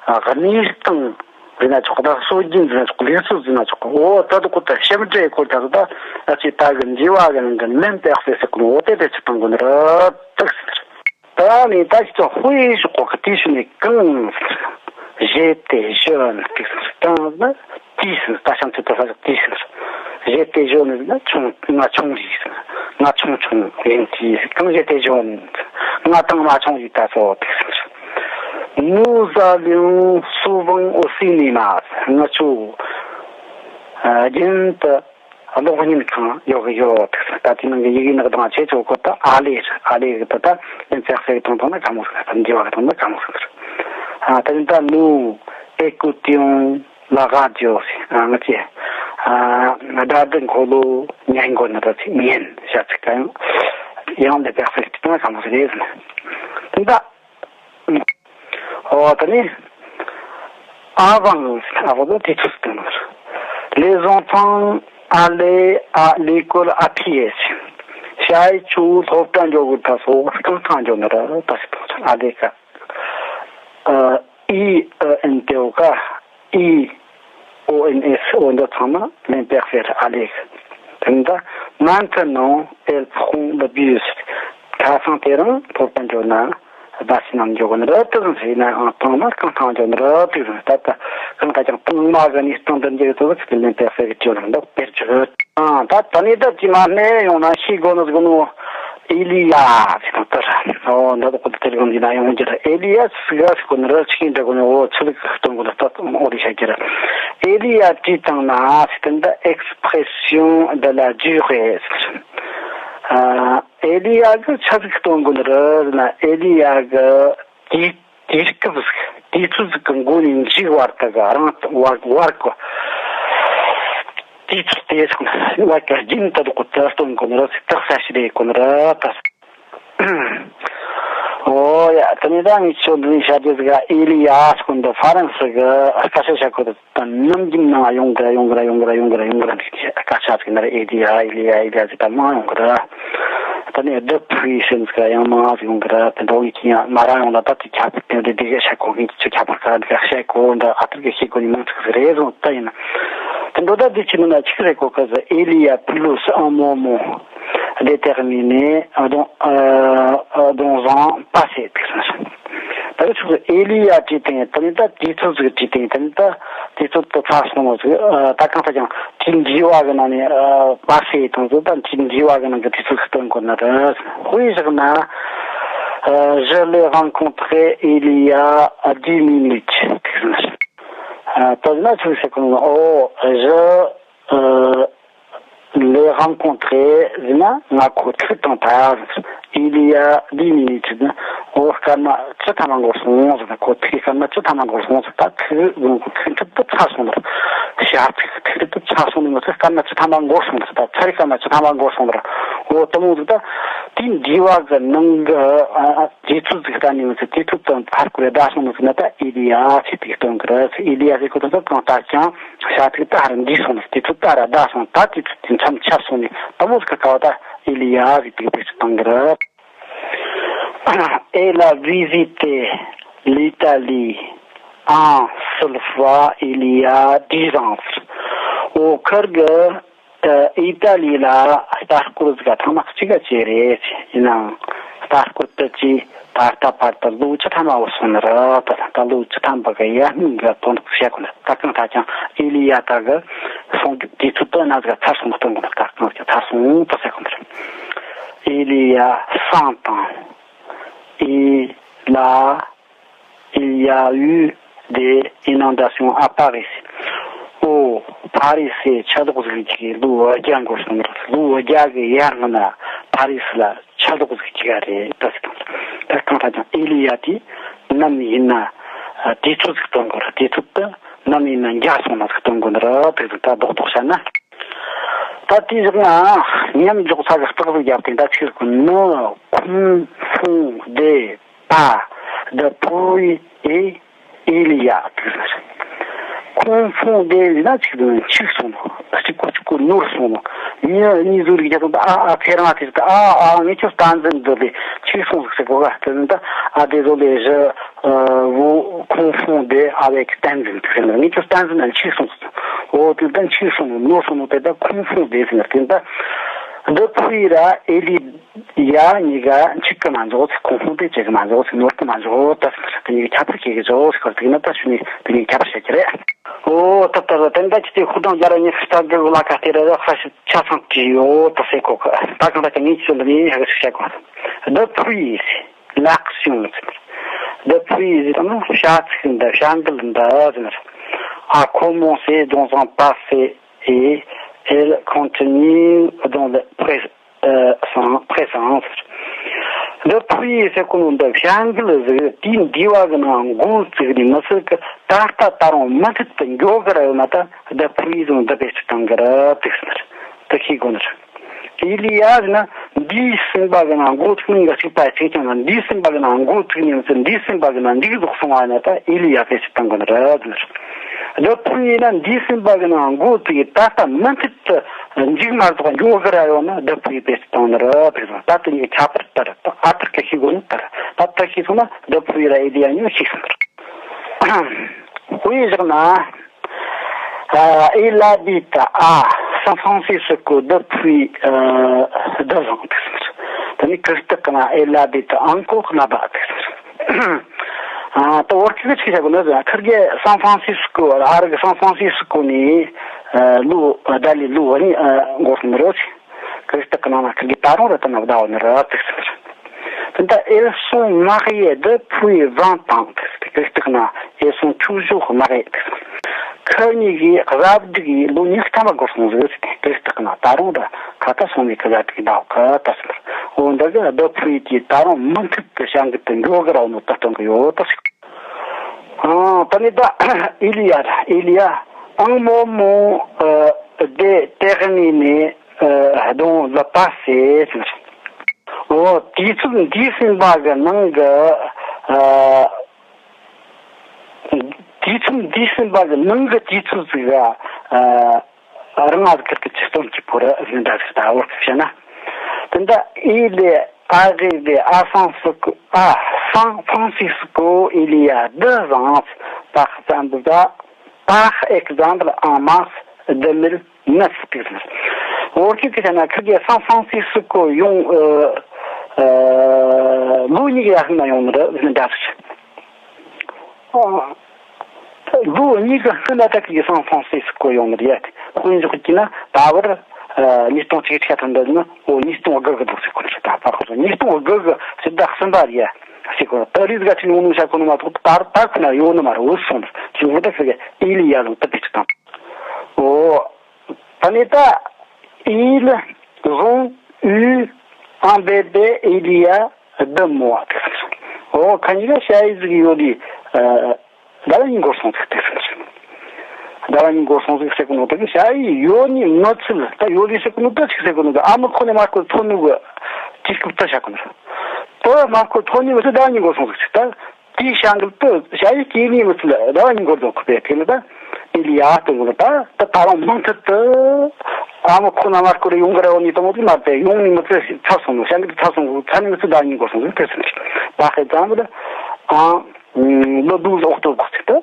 ཨ་གནས་སྟངས་ཟེར་ན་ཆོག་གི། ད་སྲོལ་རྒྱུན་ཟེར་ན་ཆོག་གི། ལུགས་སྲོལ་ཟེར་ན་ཆོག་གི། འོ་ད་དེ་གོ་ད་ཞིབ་འབྲི་སྐོར་ད་ད་ཨ་ཅེ་ད་གི་འདས་པ་གི་ནང་གི་l'imparfait ཟེར་གོ་ནོ། འོ་དེ་དེ་ཆི་གཏོང་གོ་ནི་རེད་ཟེར། ད་ནི་ད་ཅི་ཙོ་ཧུའེ་ཞོག་གོ་གི། དེའི་ཤུལ་ནས་གང་ཟེར། J'étais jeune དེ་ཟེར། གང་ཟེར་ན་དུས་ཟེར། ད་ཤམ་ཚུལ་དུ་ས་ཞོག་དུས་ཟེར། J'étais jeune ཟེར་ན་ཆུང་། ང་ཆུང་རིགས་ཟེར། ང་ཆུང་ཆུང་ཡིན་དུས་ཟེར། Quand j'étais jeune ང་དང་མ་ཆུང་རིགས་ད་སོ་དེ་ཟེར། Nous allions souvent au cinéma ང་ཚོ་ཨ་རྒྱུན་དུ་གློག་བརྙན་ཁང་ཡོད་གི་ཡོད། ད་དེ་ནང་གི་ཡི་གེ་ནག་དང་ཆེ་ཆོག་གོ་ད་aller རེད། Aller གི་ད་ད་l'imparfait གི་དོན་དག་ན་ག་མོ་ཟིག་ད་འདས་པ་གི་དོན་དག་ན་ག་མོ་ཟིག་ད། ཨ་ད་ནི་ད་nous écoutions la radio ཟེར། ཨ་ང་ཚོས་ཨ་སྒྲ་སྒྲིག་འཁོར་ལོ་ཉན་གོ་ནི་རེད་ཟེར། ཉན་བྱ་ཚིག་ག་ཡང་ཡང་l'imparfait གི་དོན་དག་ན་ག་མོ་ཟིག་རེད་ཟེར་ན། ད་ནི་ད། ཨོ་ད་ནི། Avant ཟེར། Avant ཟེར་ན་དུས་ཚོད་ཟེར་དོན་ནོ། Les enfants allaient à l'école à pied ཟེར། ཞ་ཡི་ཆུ་སློབ་གྲྭ་འགྱོ་གི་ད་སོ་རྐང་ཐང་འགྱོ་ནི་རེད་ད་ཟེར་དོན་ནོ། Aller ག་ཨ་E E N T ཨོ་ག E O N S འོ་འདི་ཚང་མ་l'imparfait རེད། Aller གི། དེ་འདྲ། Maintenant elles prennent le bus ཟེར། ཁ་སང་དེ་རིང་སློབ་གྲྭ་འགྱོ་ན་སྦ་སི་ནང་འགྱོ་གི་ནི་རེད་དེ་ཟེར། ཡིན་ན་ཡང་དང་མ་རྐང་ཐང་འགྱོ་ནི་རེད་དེ་ཟེར། ད་ལྟ་གང་ལྟར་ཀྱང་དང་མ་གི་གནས་སྟངས་འདི་འདྲ་ཡོད་དོ་ཟེར། དེ་ལན་པའི་ཟེར་གི་བྲིས་ནི་འདུག་དཔེར་བརྗོད། ཨང་ད་ད་ནི་ད་ཅི་མ་སྨྲས་ཡོང་ན་ཤེས་དགོས་ནི་ཟེར་གོ་ནོ། ཨེ་ལི་ཡ་ཟེར་ནོ་དེ་རེད། ཨོ་འདི་ད་ཁོ་ད་དེ་རིང་འདི་ན་ཡོང་རྒྱུ་རེད། ཨེ་ལི་ཡ་ཟེར་ག་ཟེར་གོ་ནི་རེད། ཆི་འདྲ་གོ་ནི། འོ་ཆི་ཟིག་སྟོན་གོ་ནི་ད་འོ་རེ་བཤད་རྒྱུ་རེད། ཨེ་ལི་ཡ་བྲིས་བཏང་ན་ཟེར་དེ་འདི་expression de la durée ཟེར། ཨ། ཨེ་ལི་ཡ་གིས་ཆི་ཟིག་སྟོན་གོ་ནི་རེད་ཟེར་ན། ཨེ་ལི་ཡ་གིས་དུས་དུས་སྐབས་ཟིག་དུས་ཚོད་ཟིག་གི་འགོ་ནས་མཇུག་བར་དུ་གི་རང་བར་བར་གི་དུས་ཚོད་དེ་ཟིག་ནི་བར་གི་རྒྱུན་དུ་དུ་གོ་དུ་སྟོན་གོ་ནི་རེད་ཟེར། དག་ས་ཞིག་རེད་གོ་ནི་རེད་ད། ཨོ་ཡ། དེ་ནས་ད་ངས་ཁྱོད་འདི་ནས་བཤད་རྒྱུ་ཟིག་ཨེ་ལི་ཡ་ཟེར་གོ་འདི་ཧྥ་རན་སི་གི་སྐད་ཆ་བཤད་གོ་དུ། ད་ནམ་རྒྱུན་ནང་ཡོང་གི་ར་ཡོང་གི་ར་ཡོང་གི་ར་ཡོང་གི་ར་ཡོང་གི་ར་འདི་སྐད་ཆ་ཟིག་ན་ར། ཨེ་ལི་ཡ་ཨེ་ལི་ཡ་ཨེ་ལི་ཡ་ཟེར་ད་མང་ཡོང་གི་ར། ད་ནི་depuis ཟེར་ཟིག་ཡང་མང་ཟིག་ཡོང་གི་ར། དེ་འགྲོ་གི་ཁྱི་ཡང་མ་ར་ཡོང་ལ་ད་དེ་ཁྱབ་དེ་འདི་འདི་ག་བཤད་གོ་གི་ཁྱི་ཁྱབ་པར་ག་འདི་ག་བཤད་གོ་འདི་ཨ་ཐུར་གི་ཤེས་གོ་ནི་མང་ཚིག་ཟིག་རེད་བཟུང་ད་ཡིན་ན། དེ་འགྲོ་ད་འདི་ཁྱི་ནི་ན་ཆི་རེད་གོ་ག་ཟེར། Il y a plus un moment déterminé dans, euh, dans un passé དེ་ཟེར། ད་རེས་ཚོགས་ཨེ་ལི་ཡ་བྲིས་ཏེ་ད་ནི་ད་དུས་ཚོད་ཟིག་བྲིས་ཏེ་ད་ནི་ད་དུས་ཚོད་དུ་ཚར་སོང་ནོ་ཟིག་ད་གང་ལྟར་ཀྱང་དུས་འདས་པ་གི་ནང་ནས་passé དང་ཟིག་ད་དུས་འདས་པ་གི་ནང་གི་དུས་ཚོད་ཟིག་སྟོན་དགོས་ནི་རེད། དཔེ་བཞག་ན། Je l'ai rencontré il y a dix minutes དེ་ཟེར། ད་ན་ཚིག་ཟེར་གོ་ནོ། ཨོ། Je l'ai rencontré ཟེར་ན་ང་ཁོ་ཐུག་བཏང་ད། Il y a dix minutes ཟེར་ན་འོ་སྐར་མ་བཅུ་ཐམ་པ་འགོར་སོང་ཟེར་ན། ཁོ་ཐུག་སྐར་མ་བཅུ་ཐམ་པ་འགོར་སོང་ཟེར། ད་ཐུག་ཟེར་ཁོ་ཐུག་འགྲུབ་ཏུ་ཚར་སོང་ཟེར། བྱ་ཚིག་ ཁྱེད་དུ་ཆ་སོང་ནས་མི་ཚེ་སྐར་མ་བཅུ་ཐམ་པ་འགོར་སོང་རེད། ད་ཚར་སྐར་མ་བཅུ་ཐམ་པ་འགོར་སོང་རེད། འོ་དེ་མོ་ཟིག་ད་དེའི་འདྲི་བ་གི་ནང་གི་ཨ་ཨ་དུས་ཚོད་ཟིག་ལྟ་ནས་མི་ཚེ་དུས་ཚོད་དང་ཕར་སྐོར་བརྡ་སོང་མི་ཚེ་ན་ད་ཨེ་ལི་ཡ་ཚེ་དེ་སྟོན་གི་རེད། ཨེ་ལི་ཡ་ཟེར་གོ་ད་ད་གང་ལྟར་ཀྱང་བྱ་ཐིག་ད་ཧར་འདི་སོང་ནས་དུས་ཚོད་ད་ར་བརྡ་སོང་ད་དུས་ཚོད་དེ་མཚམས་ཆད་སོང་ནས་དེ་མོ་ཟིག་གི་སྐབས་ད་ཨེ་ལི་ཡ་ཟིག་དེ་བེད་སྤྱོད་གཏོང་གི་རེད། Elle a visité l'Italie en six fois il y a dix ans. འོ་ཁིར་གི་ཨི་ཏ་ལི་ལ་ལྟ་སྐོར་ཟིག་ཐེངས་མ་གཅིག་ག་བྱས་རེད། ཡིན་ནའང་ལྟ་སྐོར་དེ་ཅི་ད་ལྟ་བར་དུ་ལོ་བཅུ་ཐམ་པ་བུད་སོང་ནི་རེད། ད་ལོ་བཅུ་ཐམ་པ་གི་ཡ་སྔོན་གི་དོན་དག་བཤད་གོ་ནི། ད་གང་ལྟར་ཀྱང་ཨེ་ལི་ཡ་ད་གི་གསུང་རྒྱུ་དུས་ཚོད་དེ་ན་ཟིག་ཚར་སོང་ནི་སྟོན་གོ་ནི། ད་གང་ཟིག་ཚར་སོང་དུ་ཟེར་གོ་ནི་རེད། Il y a cent ans, il a, il y a eu des inondations à Paris. ཨོ། ཕ་རི་སི་ཆད་ལོག་ཟིག་ཅིག་ལོ་བརྒྱ་འགོར་སོང་རེད། ལོ་བརྒྱ་གི་ཡར་སྔོན་ན་ཕ་རི་སི་ལ་ཆད་ལོག་ཟིག་ཅིག་རེད་ད་ཟེར་གོ་ནི་རེད། ད་གང་ལྟར་ཀྱང་ཨེ་ལི་ཡ་དེ་ནམ་ཡིན་ན་དུས་ཚོད་ཟིག་སྟོན་གོ་རེད། དུས་ཚོད་དེ་ནམ་ཡིན་ན་འགྱངས་སོང་ན་ཟིག་སྟོན་གོ་ནི་རེད། དེ་ཟིག་ད་རྡོག་རྡོག་བཤད་ན། ད་དེའི་བཞག་ན་མཉམ་འཇོག་ས་གི་རྟགས་ཟིག་བརྒྱབ་སྟེ་ད་ཆི་ཟིག་གོ་ནི། Quand fondait pas depuis et il y a དུས་ཟིག Quand fondait ཟེར་ན་ཆི་ཟིག་འཁྱུག་སོང་ནོ། གཅིག་གོ་གཅིག་གོ་ནོར་སོང་ནོ། མྱི་གཉིས་ཟུར་རིགས་རྒྱབ་སྟེ་ད་ཨ་ཨ་ཁེ་རང་དེ་ད་ཨ་ཨ་ངས་ཁྱོད་བསྟན་འཛིན་འདི་ལས་འཁྱུག་སོང་ཟིག་ཟེར་གོ་ག་དེ་ད་ཨ་དེ་ཟོ་ལས་བཞི། Vous confondez avec བསྟན་འཛིན་དུ་ཟེར་ན་ངས་ཁྱོད་བསྟན་འཛིན་ན་འཁྱུག་སོང་ཟིག་འོ་དེ་ད་འཁྱུག་སོང་ནོ་ནོར་སོང་ནོ་དེ་ད་confondez ཟེར་ན་དེ་ད། Depuis ར་ཨེ་ལི་ཡ་གཉིས་ཀ་འཁྱུག་གི་མ་འཇོག་ཟེར། confondez བྱེད་གི་མ་འཇོག་ཟེར། ནོར་གི་མ་འཇོག་ད་ཟེར་ན་དེ་གཉིས་ཀ་ཁྱད་པར་ཤེས་གི་འཇོག་ཟེར་གོ་དེ་ན་ད་ཞུ་ནས་དེ་གཉིས་ཀ་ཁྱད་པར་བཤད་ཀྱི་རེད། འོ་ད་ད་ད་ད་ད་ཅི་དེ་ཧུར་ཐག་རྒྱ་ར་ཉི་ཤུ་རྩ་དགུ་ལ་ཁ་དེ་ར་ར་ཁ་ཤས་ཆ་ཚང་གི་ཡོད་ད་ཟེར་གོ་གི། ད་གང་ད་ཀྱང་ངས་ཅི་ཟེར་ལ་ངས་ཧ་གི་ཞིག་བཤད་གོ། Depuis l'action depuis ཟེར་ན་བྱ་ཚིག་འདི་བྱ་འགུལ་འདི་ཟེར་ན། A commencé dans un passé et elle continue dans le présent présent ཟེར། Depuis ཟེར་གོ་ནོ་འདི་བྱ་འགུལ་ཟིག་དེའི་འདྲི་བ་གི་ནང་འགོ་བཙུགས་ནས་མི་ཚེ་གི་ད་ལྟ་ད་རུང་མུ་མཐུད་དུ་འགྱོ་གི་ར་ཡོད་ན་ད་depuis ཟེར་ནོ་འདི་བེད་སྤྱོད་གཏོང་གི་ར་དུག་ཟེར། དེ་ཤེས་དགོས་ནི་རེད། ཨེ་ལི་ཡ་ཟེར་ན་འདིའི་སེམས་པ་གི་ནང་འགོ་བཙུགས་ནས་ག་ཞིག་པ་ཆེ་ཆུང་ན་འདིའི་སེམས་པ་གི་ནང་འགོ་བཙུགས་ནས་མི་ཚེ་འདིའི་སེམས་པ་གི་ནང་མཇུག་རྫོགས་སོང་བ་ན་ད་ཨེ་ལི་ཡ་བེད་སྤྱོད་གཏོང་གི་ནི་ར་དུག་ཟེར། Depuis ཡིན་ན་འདིའི་སེམས་པ་གི་ནང་འགོ་བཙུགས་ད་ལྟ་མུ་མཐུད་དུ་མཇུག་མ་རྫོགས་འགྱོ་གི་ར་ཡོད་ན་depuis བེད་སྤྱོད་གཏོང་ནི་རེད། དེ་ད་དེ་གཉིས་ཁྱད་པར་ལྟར་ཨ་ཐུར་གི་ཤེས་དགོས་ནི་ལྟར་ད་ལྟར་ཤེས་སོང་ན་depuis ར་ཨེ་ལི་ཡ་གཉིས་ཤེས་སོང་། དཔེ་བཞག་ན། Elle habite à San Francisco depuis deux ans དེ་ནི་ཁིར་སྟེགས་ཀྱི་ནང་elle habite encore là-bas དེ། ད་བོད་སྐད་ཆ་བྱ་དགོས་ན་ཁིར་གེ་སན་ཧྥ་རན་སི་སི་ཀོ་ཨ་རི་གི་སན་ཧྥ་རན་སི་སི་ཀོ་ནས་ལོ་ད་ལོ་གཉིས་འགོར་སོང་རེད། ཁིར་སྟེགས་ཀྱི་ནང་ན་ཁིར་གེ་ད་རུང་ར་ད་ནང་བསྡད་ཡོད་ནི་རེད་ཟེར། དེ་ད་elles sont mariées depuis vingt ans ཁིར་སྟེགས་ཀྱི་ནང་elles sont toujours mariées ཁིར་གཉིས་ཀྱི་གཟའ་སྒྲིག་གི་ལོ་ཉི་ཤུ་ཐམ་པ་འགོར་སོང་ཟེར། ཁིར་སྟེགས་ཀྱི་ནང་ད་རུང་ར་ཁ་ཁ་སོང་ནས་ཁ་གཟའ་སྒྲིག་ད་ཁ་ད་ཟེར། འོ་འདི་གི་depuis དེ་ད་རུང་མུ་མཐུད་དུ་བྱ་འགུལ་དུ་འགྱོ་གི་ར་ནོ་ད་སྟོན་གི་ཡོད་ད་ཟེར། ཨ། ད་ནི་ད་il y a il y a un moment déterminé dans le passé ཟེར། འོ་དུས་ཚོད་འདིའི་ཟིན་པ་གི་ནང་གི་ཨ། དུས་ཚོད་འདིའི་ཟིན་པ་གི་ནང་གི་དུས་ཚོད་ཟིག་ག་ཨ། རང་ང་ཁིར་གི་ཆི་སྟོན་གྱི་པོ་ར་ཟིན་ད་ཟིག་ད་བོར་གི་བཤད་ན། དེ་འདྲ་il est arrivé à San Francisco à San Francisco il y a deux ans par exemple par exemple en mars deux mille neuf དེ་ཟེར། འོ་ཁྱེད་ཀྱི་བཤད་ན་ཁིར་གི་སན་ཧྥ་རན་སི་སི་ཀོ་ཡོང་ཨ་ཨ་ལོ་གཉིས་ཀྱི་ཡར་སྔོན་ན་ཡོང་ནི་རེད་ཟིན་ད་ཟིག་ལོ་གཉིས་ཀྱི་སྔོན་ན་ད་ཁིར་གི་སན་ཧྥ་རན་སི་སི་ཀོ་ཡོང་ནི་རེད། དཔེ་འཇོག་གི་ན་ད་བར་ཉིས་སྟོང་གཅིག་ཁྲི་ཐོན་འདི་ནི་འོ་ཉིས་སྟོང་དགུ་གི་འདུག་ཟེར་གོ་ནི་ད་ཕར་ཁོ་ཉིས་སྟོང་དགུ་གི་ཕྱི་ཟླ་གསུམ་པ་རེད་ཟེར་གོ་ད་རེས་ག་ཁྱེད་ངོ་ནོ་བཤད་གོ་ནོ་མ་གཏོགས་ད་ད་ཁོ་ན་ཡོད་ནི་མ་རེད། འོ་སོང་ཟེར་གོ་ད་ཁིར་གི་ཨེ་ལི་ཡ་ལུང་དུ་བེད་སྤྱོད་དང་འོ། ད་ནི་ད། Ils ont eu un bébé il y a deux mois དེ་ཟེར། འོ་ཁ་ཉིན་ལ་ཞ་ཡི་ཟིག་ཡོད་དེ། ད་ལ་ཡིན་འགོར་སོང་ཟིག་དེ་ཟེར། ཟླ་བ་གཉིས་འགོར་སོང་ཟིག་ཟེར་གོ་ནོ་དེ་གི་ཞ་ཡི་ཡོད་ནི་མི་ཚུལ་ད་ཡོད་ལི་ཟེར་གོ་ནོ་དེ་ཆི་ཟེར་གོ་ནོ་དེ་ཨ་མ་ཁོ་ནས་མ་ཁོ་ཐོན་ནོ་གི་དུས་སྐབས་དེ་བཤད་གོ་ནོ་དེ་མ་ཁོ་ཐོན་ནི་མི་ཚུལ་ཟླ་བ་གཉིས་འགོར་སོང་ཟིག་ད། དེའི་བྱ་འགུལ་དུ་བྱ་ཡུལ་སྐྱེ་གནས་མི་ཚུལ་ཟླ་བ་གཉིས་འགོར་དུ་ཁུ་པའི་ཐད་ལ་ད་ཨེ་ལི་ཡ་སྟོན་གོ་ད་ད་ད་རུང་མུ་མཐུད་དུ་ཨ་མ་ཁོ་ན་མ་སྐོར་ཡོང་གི་ར་འོ་ནི་དང་མོ་དེ་མ་དེ་ཡོང་ནི་མི་ཚེ་ཚར་སོང་ནོ་བྱ་འགུལ་ཚར་སོང་གོ་ཚར་ནི་མི་ཚེ་ཟླ་གཉིས་འགོར་སོང་ཟིག་དེ་ཚུལ་ད་ཧེ་ཙམ་ལ་ཨ་ལོ་དུ་ཟོག་ཏོ་གོ་ཚིག་ད་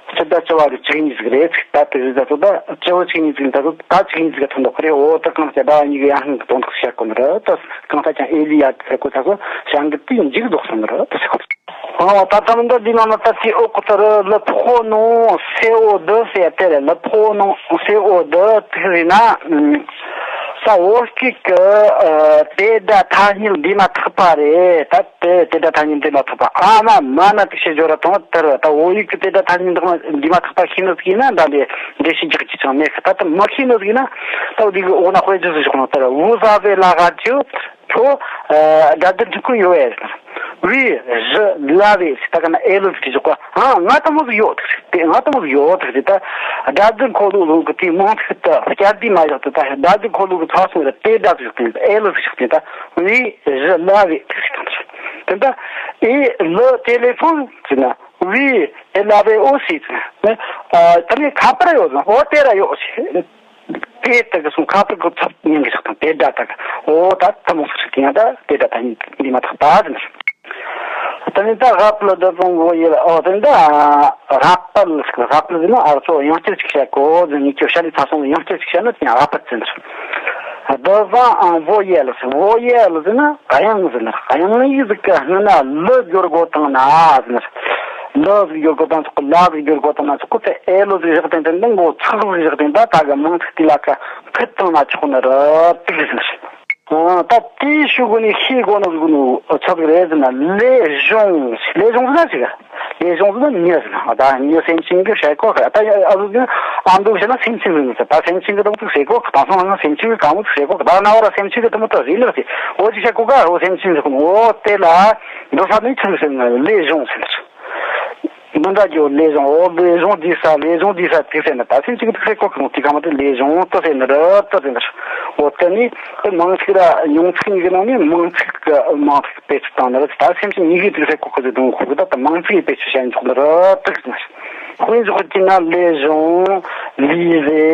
ཕྱི་ཟླ་བཅུ་བ་རུ་བཅུ་གཉིས་ཟིག་རེད་ཚིག་ད་དེ་ཟིག་ད་ཚོ་ད་བཅུ་བ་བཅུ་གཉིས་ཟིག་ད་ཚོ་ད་བཅུ་གཉིས་ཟིག་ག་ཐོན་འདུག་གི་རེད། འོ་ད་གང་ཟེ་ཟླ་བ་གཉིས་གི་ཡང་ཧང་གི་དོན་དག་བཤད་གོ་ནི་ར་ད་གང་ཟེ་ཀྱང་ཨེ་ལི་ཡ་དེ་ཟེར་གོ་ད་ཚོ་བྱ་འགུལ་དེ་མཇུག་རྫོགས་སོང་ནི་ར་ད་ཟེར་གོ། ཨོ་ད་ལྟ་མི་འདི་འདི་ནང་ན་ད་ཅི་ཨོ་ཁོ་ཐ་རུ་ལི་ཕོ་ནོ་སེ་ཨོ་དི་ཟེར་དེ་རེད། ལི་ཕོ་ནོ་སེ་ཨོ་དི་དེ་ཟེར་ན་ས་འོ་སྐད་ཀྱི་ཨ་དེ་ད་ཐ་སྙད་འདི་མ་ཐག་པ་རེད། ད་དེ་དེ་ད་ཐ་སྙད་འདི་མ་ཐག་པ་ཨ་མ་མ་ན་དེ་ཤེས་སྦྱོར་ར་ཐོང་དེ་རེད། ད་བོད་ཡིག་གི་དེ་ད་ཐ་སྙད་འདི་མ་འདི་མ་ཐག་པ་ཤེས་ནི་ཟིག་ཡིན་ན་ད་འདི་འདི་ཤེས་རྒྱག་ཅི་ཅང་མེད་གི་ད་ད་མ་ཤེས་ནི་ཟིག་ཡིན་ན་ད་འདི་གི་འོ་ན་དཔེ་ཇི་ཟིག་ཞོག་ན་དེ་རེད། ཝུ་ཟ་བེ་ལ་ག་ཅུ། ཁྱོད་ཨ་དགྲ་འདུལ་འཁྲུལ་ཁུར་ཡོད་པས། བི་ཞི་ལ་བས་ད་ག་ན་ཨེ་ལོ་ཟིག་གི་ཞོག་ག་ཨ་ང་ལྟ་མོ་ཟིག་ཡོད་ཐག་ཟིག་དེ་ང་ལྟ་མོ་ཟིག་ཡོད་ཐག་ཟིག་ད་དགྲ་འདུལ་འཁོར་ལོ་ལུག་གི་དེའི་མང་ཚིག་ད་བསྐྱར་ཟློས་མ་བཞག་ཏུ་ད་དགྲ་འདུལ་འཁོར་ལོ་གི་ཚ་སོང་ར་དེ་དགྲ་ཟིག་ཞོག་དེ་ད་ཨེ་ལོ་ཟིག་ཞོག་དེ་ད་བི་ཞི་ལ་བས་ཐག་ཟིག་དང་ཟིག་དེ་ད་ཨེ་ལོ་ཏེ་ལེ་ཕོན་ཟིག་ན། བི་ཨེ་ལ་བེ་ཨོ་སི་ཟིག་ན། ཨ་ད་ནི་ཁ་པར་ཡོད་ཟིག་ན། ཨོ་དེ་ར་ཡོད་ཟིག་དེ་ལྟ་གི་སོང་ཁ་པར་གི་ཚབ་ཉན་གི་ཞག་དང་དེ་འདྲ་ལྟ་གི་ཨོ་ད་ཐུན་མོང་སོགས་ཤིག་ཡང་ད་དེ་འདྲ་ད་འདི་མ་ཐག་པ་ཟིན། ད་ནི་ད་རག་པ་ལ་ད་བཟང་བོ་ཡེ་ལ་ཨོ་དེ་འདྲ་རག་པ་ལ་ཞིག་རག་པ་ཟིན་ན་ཨར་ཚོ་ཡང་སྐྱར་ཅིག་བཤད་གོ་ཟིན་ནི་ཁྱོད་ཤ་ལི་ཚ་སོང་ཡང་སྐྱར་ཅིག་བཤད་ན་དེ་ཡང་རག་པ་ཟིན། བདག་བཟང་ཨང་བོ་ཡེ་ལ་ཟིན། བོ་ཡེ་ལ་ཟིན་ན་དབྱངས་ཟིན། དབྱངས་ཡིག་ཟིག་གི་སྔོན་ན་ལི་སྦྱོར་དགོས་བཏང་ན་ཟིན། ལི་ཟིག་སྦྱོར་དགོས་བཏང་ཆོག་གི་ལ་ཟིག་སྦྱོར་དགོས་བཏང་ན་ཆོག་གི་དེ་ཨེ་ལོ་ཟིག་བཞག་སྟེང་དེ་འདི་མགོ་ཚག་ཟིག་བཞག་སྟེང་ད་ད་གི་མང་ཚིག་དེ་ལ་ཁ་ཕུད་བཏང་ན་ཆོག་ནི་རེད་དེ་ཟིན། ཨ་ད་དེའི་ཤུ་གུ་ནས་ཤེས་དགོས་ནི་ཟིག་ནོ་ཆོག་གི་རེད་ཟིན་ན་ལས་གཞུང་ལས་གཞུང་ཟིན་ན་ཟིག་ལས་གཞུང་ཟིན་ན་མྱི་ཟིན་ན་ད་མྱི་སེམས་ཅན་གྱི་བཤད་གོ་ད་ཨ་ཟིག་ཨ་འདུག་བཤད་ན་སེམས་ཅན་ཟིན་ན་ད་སེམས་ཅན་གྱི་དང་ཚིག་བཤད་གོ་དང་སང་ང་སེམས་ཅན་གྱི་གང་མོ་ཚིག་བཤད་གོ་ད་ན་བ་ར་སེམས་ཅན་གྱི་དུ་མོ་ད་ཟིན་ལ་ཟིན་འོ་ཅི་བཤད་གོ་ག་འོ་སེམས་ཅན་ཟིན་འོ་དེ་ལ་འདུག་ས་ནི་ཚིག་ཟིན་ན་ལས་གཞུང་ཟིན། མི་འདྲ་རྒྱུ་ལས་གཞུང་འོ་ལས་གཞུང་འདི་ས་ལས་གཞུང་འདི་ས་དེ་ཟེར་ན་ད་སེམས་ཅན་གྱི་དུ་ཟེར་གོ་གི་ནོ་དེ་ག་མ་དེ་ལས་གཞུང་དུ་ཟེར་ནི་རེད་དུ་ཟེར་ནི་རེད། འོ་དེ་ནི་དེ་མང་ཚིག་ར་ཉུང་ཚིག་གཉིས་ཀྱི་ནང་ནས་མང་ཚིག་གི་མང་ཚིག་དཔེ་ཚིག་དང་ནི་རེད། ད་སེམས་ཅན་གཉིས་ཀྱི་དུ་ཟེར་གོ་གི་ཟེར་དུ་གོ་གི་ད་དེ་མང་ཚིག་གི་དཔེ་ཚིག་བཤད་ནི་ཆོག་ནི་རེད་དུ་ཟེར་ནི་རེད། དཔེ་འཇོག་གི་ན་ལས་གཞུང་ལི་ཟེ་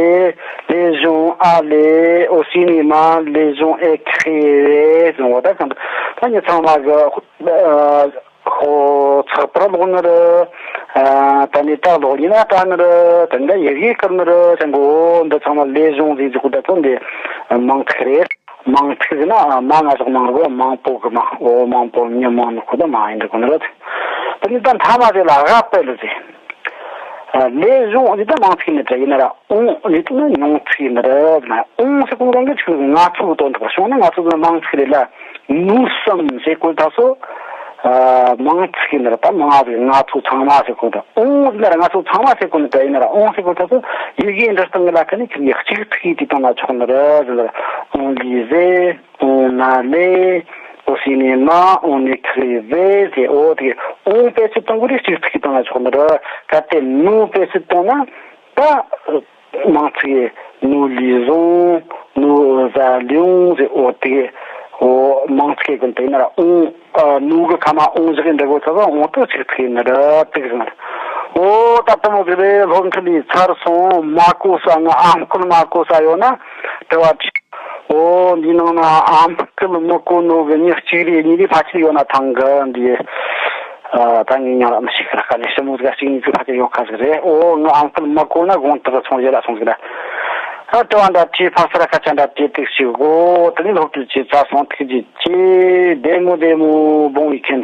ལས་གཞུང་ཨ་ལེ་འོ་སི་ནི་མ་ལས་གཞུང་ཨེ་ཁེ་རེ་ཟེར་འོ་ད་གང་ད་ད་ཉི་ཚང་མ་གི་ཨ། ཁོ་ཚགས་པར་ཀློག་ནི་རེད། ཨ་ད་ནི་ད་ཀློག་ཉིན་ན་ལྟ་ནི་རེད། དེ་འདྲ་ཡི་གེ་བཀར་ནི་རེད་ཟེར་གོ་འདི་ཚང་མ་ལས་གཞུང་ཟིག་ཟིག་གོ་ད་ཚོ་འདི་མང་ཚིག་རེད། མང་ཚིག་ཟེར་ན་མ་ང་ཞོག་མང་རེད་གོ་མང་པོ་གི་མང་འོ་མང་པོ་མྱི་མང་ནི་ཁོ་ད་མང་ཡིན་འདྲ་གོ་ནི་རེད། དེ་ནི་ད་མཐའ་མ་དེ་ལ་དབའ་པད་ལ་ཟེར། ལས་གཞུང་འདི་ད་མང་ཚིག་ནི་འདྲ་ཡིན་ན་ར་ཨོང་འདི་ད་ན་ཉུང་ཚིག་ནི་རེད་ན་ཨོང་ཟེར་གོ་རང་གི་ཆུ་ང་ཚོ་གི་དོན་དག་བྱུང་ན་ང་ཚོ་གི་མང་ཚིག་རེད་ལ། ནུ་གསུམ་ཟེར་གོ་ད་སོ། ཨ་མང་ཚིག་ཡིན་ན་ར་ད་མང་ང་ཚོ་ཚང་མ་ཟེར་གོ་ད་ཨོང་ཡིན་ན་ར་ང་ཚོ་ཚང་མ་ཟེར་གོ་ནི་ད་ཡིན་ན་ར་ཨོང་ཟེར་གོ་ད་སོ་ཡི་གེ་འདྲ་སྟངས་ལ་ཁ་ནི་ཁྱེད་ཡག་གཅིག་ཐིག་ཡིག་དེ་དང་ལ་ཆོག་ནི་ར་ཟེར་ན་ར་ཨོང་ལི་ཟེ་ཨོང་ན་ལེ་ཨོ་སི་ནི་མ་ཨོང་ནི་ཁི་རི་ཟེ་ཟེར་ཨོ་དེ་ཨོང་དཔེ་ཚིག་དང་གོ་རེ་གཅིག་ཐིག་དང་ལ་ཆོག་ནི་ར་ག་དེ་ནུ་དཔེ་ཚིག་དང་ན་ད། མང་ཚིག་ནུ་ལི་ཟུང་ནུ་ཟ་ལིའུང་ཟེར་འོ་དེ་འོ་མང་ཚིག་གི་དེ་ན་ཨོང་ཨ་ནུ་གི་ཁ་མ་ཨོང་བཞག་གི་འདྲ་གོ་ཚ་བ་ཨོང་ཏོ་ཚིག་ཚིག་ན་ར་དེ་གི་ཟེར་ན་འོ་ད་ལྟ་མོ་གི་རེ་སློབ་ཁྲིད་ལས་ཚར་སོང་མ་གོ་ས་ང་ཨམ་སྐུལ་མ་གོ་ས་ཡོད་ན་དེ་བ་ཁྲིད། ཨོ་འདི་ནང་ན་ཨམ་སྐུལ་མི་གོ་ནོ་གི་མྱི་གཅིག་རེ་གཉིས་རེ་ཕལ་ཆེར་ཡོད་ན་ཐང་གི་འདི། ཨ་ད་ངས་ཉག་ལ་མི་ཤེས་གི་ར་ཁ་ལས་ཞི་མོ་ཟིག་གཅིག་གཉིས་ཚོ་ཕལ་ཆེར་ཡོད་ཁ་ཟིག་རེད། ཨོ་ང་ཨམ་སྐུལ་མི་གོ་ན་དགོངས་དག་སོང་ཡོད་ལ་སོང་ཟིག་ར། ཨ་དྲི་བ་འདྲ་དྲིས་ཕ་སར་ཁ་ཆ་འདྲ་དྲིས་ཏིག་ཞིག་གོ་དེ་ནས་སློབ་ཁྲིད་བྱས་ཚར་སོང་ཐུགས་རྗེ་ཆེ་བདེ་མོ་བདེ་མོ་བོང་བའི་ཁྱིམ།